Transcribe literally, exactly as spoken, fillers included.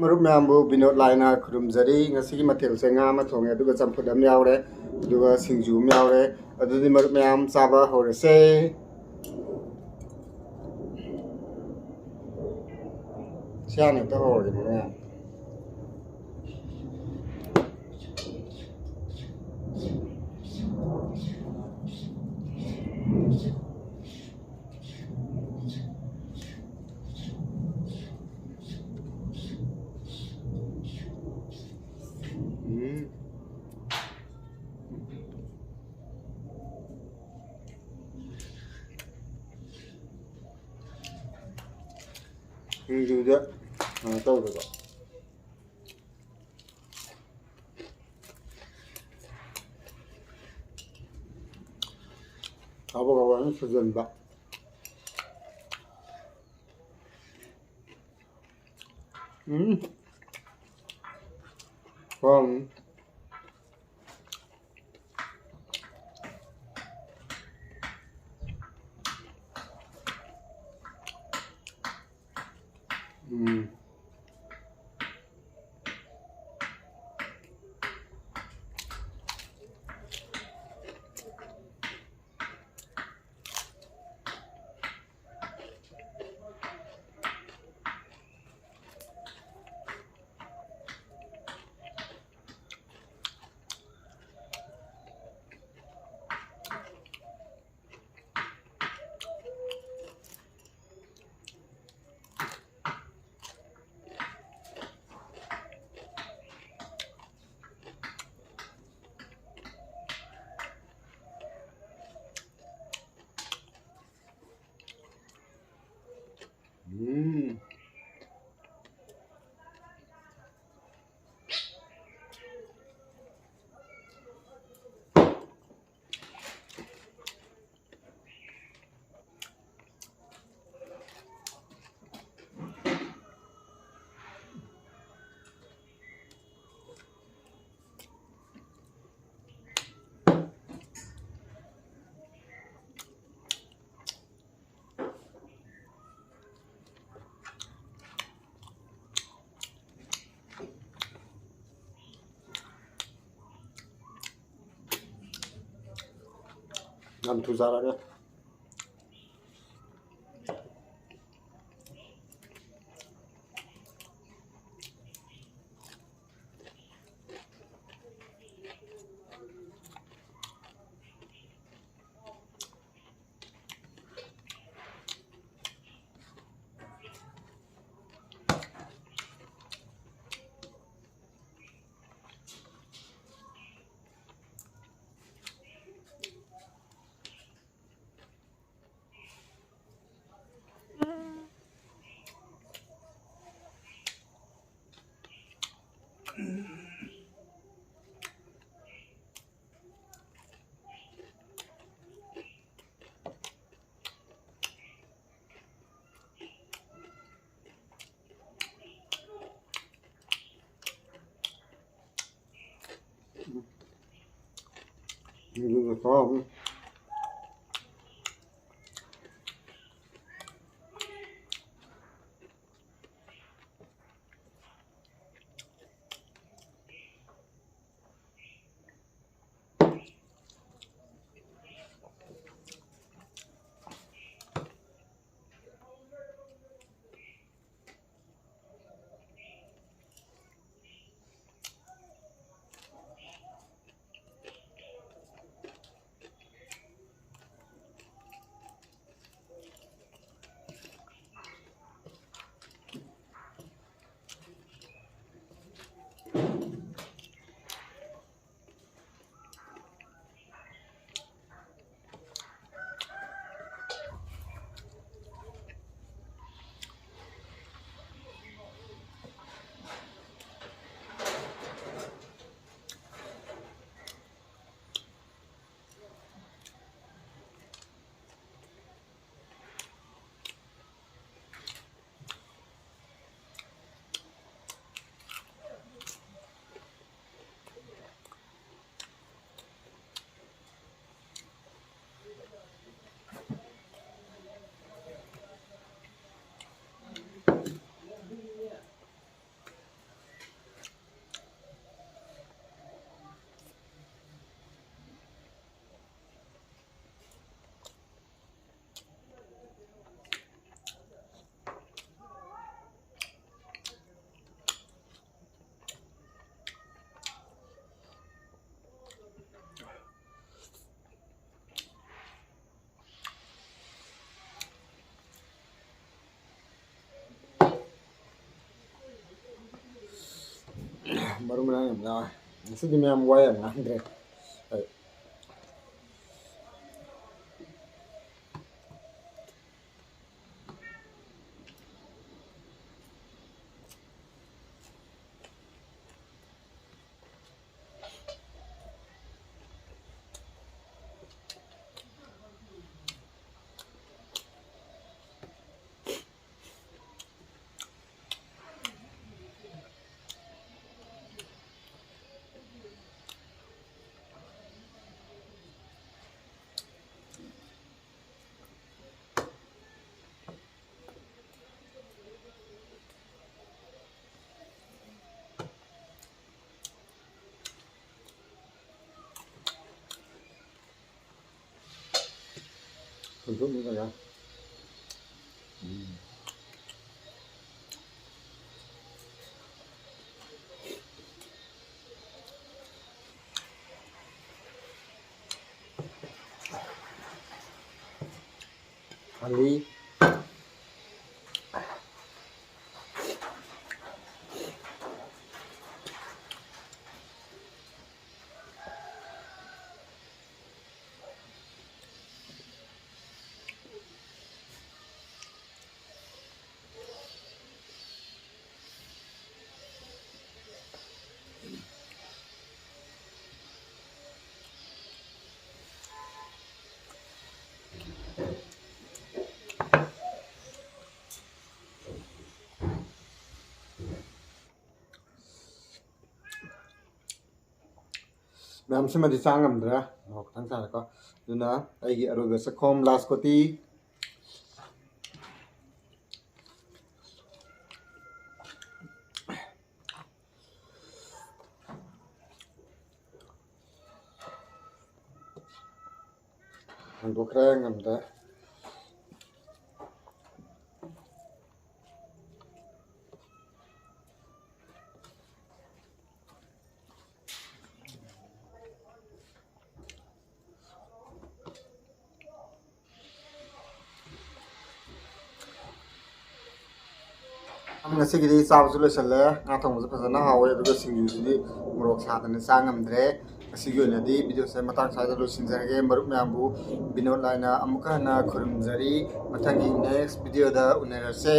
ꯃꯔꯨꯞ ꯃꯌꯥꯝꯕꯨ ꯕꯤꯅꯣꯗ ꯂꯥꯏꯅ ꯈꯨꯔꯨꯝꯖꯔꯤ꯫ ꯉꯁꯤꯒꯤ ꯃꯊꯦꯜꯁꯦ ꯉꯥ ꯑꯃ ꯊꯣꯡꯉꯦ, ꯑꯗꯨꯒ ꯆꯝꯐꯨꯠ ꯑꯃ ꯌꯥꯎꯔꯦ, ꯑꯗꯨꯒ ꯁꯤꯡꯖꯨ ꯑꯃ ꯌꯥꯎꯔꯦ꯫ ꯑꯗꯨꯗꯤ ꯃꯔꯨꯞ ꯃꯌꯥꯝ ꯆꯥꯕ ꯍꯧꯔꯁꯦ꯫ ꯁꯤ ꯍꯥꯟꯅ ꯍꯦꯛꯇ ꯍꯧꯔꯒꯦ ꯃꯔꯨꯞ ꯃꯌꯥꯝ꯫ ꯎꯝ꯫ ꯁꯤꯡꯖꯨꯗ ꯀꯩꯅꯣ ꯇꯧꯗꯕ꯫ ꯀꯥꯕꯛ ꯀꯥꯕꯛ ꯑꯗꯨꯝ ꯁꯨꯖꯟꯕ꯫ ꯎꯝ꯫ ꯍꯥꯎꯔꯝꯅꯤ꯫ ꯎꯝ꯫ ꯌꯥꯝ ꯊꯨꯖꯔꯒꯦ꯫ ꯃꯔꯨ ꯃꯔꯥꯡ ꯌꯥꯝ ꯌꯥꯎꯋꯦ꯫ ꯉꯁꯤꯗꯤ ꯃꯌꯥꯝ ꯋꯥ ꯌꯥꯝ ꯉꯥꯡꯗ꯭ꯔꯦ ꯑꯩ꯫ ꯊꯨꯝꯊ꯭ꯔꯨꯝ ꯀꯌꯥ꯫ ꯎꯝ꯫ ꯊꯥꯂꯤ꯫ ꯃꯌꯥꯝꯁꯤꯃꯗꯤ ꯆꯥ ꯉꯝꯗ꯭ꯔꯦ꯫ ꯃꯣꯔꯣꯛ ꯈꯤꯇꯪ ꯁꯥꯔꯦꯀꯣ꯫ ꯑꯗꯨꯅ ꯑꯩꯒꯤ ꯑꯔꯣꯏꯕ ꯆꯥꯛꯈꯣꯝ, ꯂꯥꯁ ꯀꯣꯇꯤ꯫ ꯍꯥꯡꯗꯣꯛꯈ꯭ꯔꯦ, ꯉꯝꯗ꯭ꯔꯦ꯫ ꯉꯁꯤꯒꯤꯗꯤ ꯆꯥꯕꯁꯨ ꯂꯣꯏꯁꯤꯜꯂꯦ꯫ ꯉꯥ ꯊꯣꯡꯕꯁꯨ ꯐꯖꯅ ꯍꯥꯎꯋꯦ, ꯑꯗꯨꯒ ꯁꯤꯡꯖꯨꯁꯤꯗꯤ ꯃꯣꯔꯣꯛ ꯁꯥꯗꯅ ꯆꯥ ꯉꯝꯗ꯭ꯔꯦ꯫ ꯉꯁꯤꯒꯤ ꯑꯣꯏꯅꯗꯤ ꯚꯤꯗꯤꯑꯣꯁꯦ ꯃꯇꯥꯡ ꯁ꯭ꯋꯥꯏꯗ ꯂꯣꯏꯁꯤꯟꯖꯔꯒꯦ꯫ ꯃꯔꯨꯞ ꯃꯌꯥꯝꯕꯨ ꯕꯤꯅꯣꯗ ꯂꯥꯏꯅ ꯑꯃꯨꯛꯀ ꯍꯟꯅ ꯈꯨꯔꯨꯝꯖꯔꯤ꯫ ꯃꯊꯪꯒꯤ ꯅꯦꯛꯁ ꯚꯤꯗꯤꯑꯣꯗ ꯎꯅꯔꯁꯦ꯫